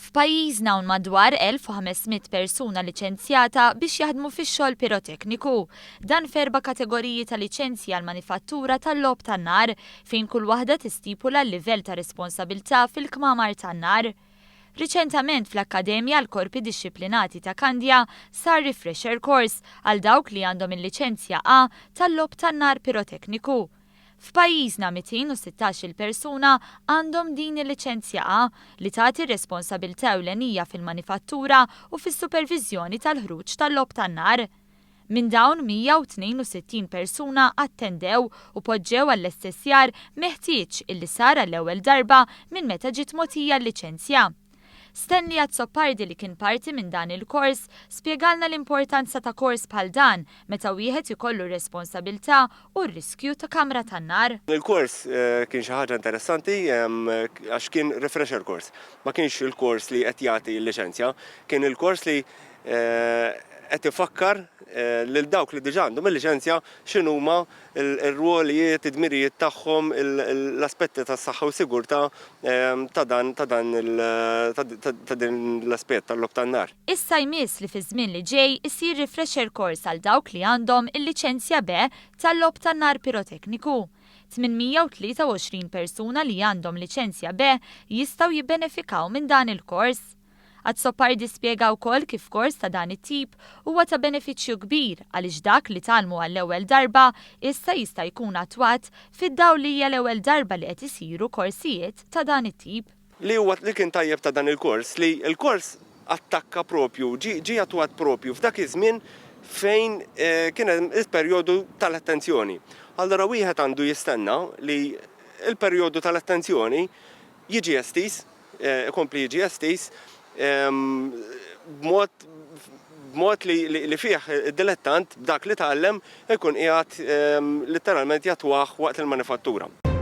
F'pajjiżna hawn madwar 1,500 persuna liċenzjata biex jaħdmu fix-xogħol pirotekniku. Dan f'erba' kategoriji ta' liċenzji għall-manifattura tal-logħob tan-nar, fejn kull waħda tistipula l-livell ta' responsabilità fil-kmamar tan-nar. Riċentament fl-Akkademja għall-Korpi Dixxiplinati ta' Kandja sar refresher course għal dawk li għandhom il-liċenzja A tal-logħob tan-nar pirotekniku. F'pajjiżna 216 il persuna għandhom din il-liċenzja A li tagħti r-responsabilità ewlenija fil-manifattura u fis-superviżjoni tal-ħruġ tal-logħob tan-nar. Minn dawn 162 persuna attendew u poġġew għall-assessjar meħtieġ illi sar għall-ewwel darba minn meta ġiet mogħtija l-liċenzja. Stanley Azzopardi li kien parti minn dan il-kors spjegalna l-importanza ta' kors bħal dan meta wieħed ikollu r-responsabilità u r-riskju ta' kamra tan-nar. Il-kors kien xi ħaġa interessanti għax kien refresher course. Ma kienx il-kors li qed jagħti l-liċenzja, kien il-kors li qed ifakkar lil dawk li diġà għandhom il-liċenzja x'inhuma r-rwolijiet, id-dmirijiet tagħhom, l-aspetti tas-saħħa u sigurtà ta' dan ta' dan ta' din l-aspett tal-logħob tan-nar. Issa jmiss li fiż-żmien li ġej isir refresher course għal dawk li għandhom il-liċenzja B tal-logħob tan-nar pirotekniku. 823 persuna li għandhom liċenzja B jistgħu jibbenefikaw minn dan il-kors. Azzopardi spjega wkoll kif kors ta' dan it-tip huwa ta' benefiċċju kbir għaliex dak li tgħallmu għall-ewwel darba issa jista' jkun attwat fid-dawl li hija l-ewwel darba li qed isiru korsijiet ta' dan it-tip. Li huwa li kien tajjeb ta' dan il-kors li l-kors attakka propju, ġie ġie attwat propju f'dak iż-żmien fejn kien hemm il-perjodu tal-attenzjoni. Allura wieħed għandu jistenna li l-perjodu tal-attenzjoni jiġi estiż ikompli jiġi estiż b'mod b'mod li li fih id-dilettant b'dak li tgħallem ikun qiegħed litteralment jattwah waqt il-manifattura.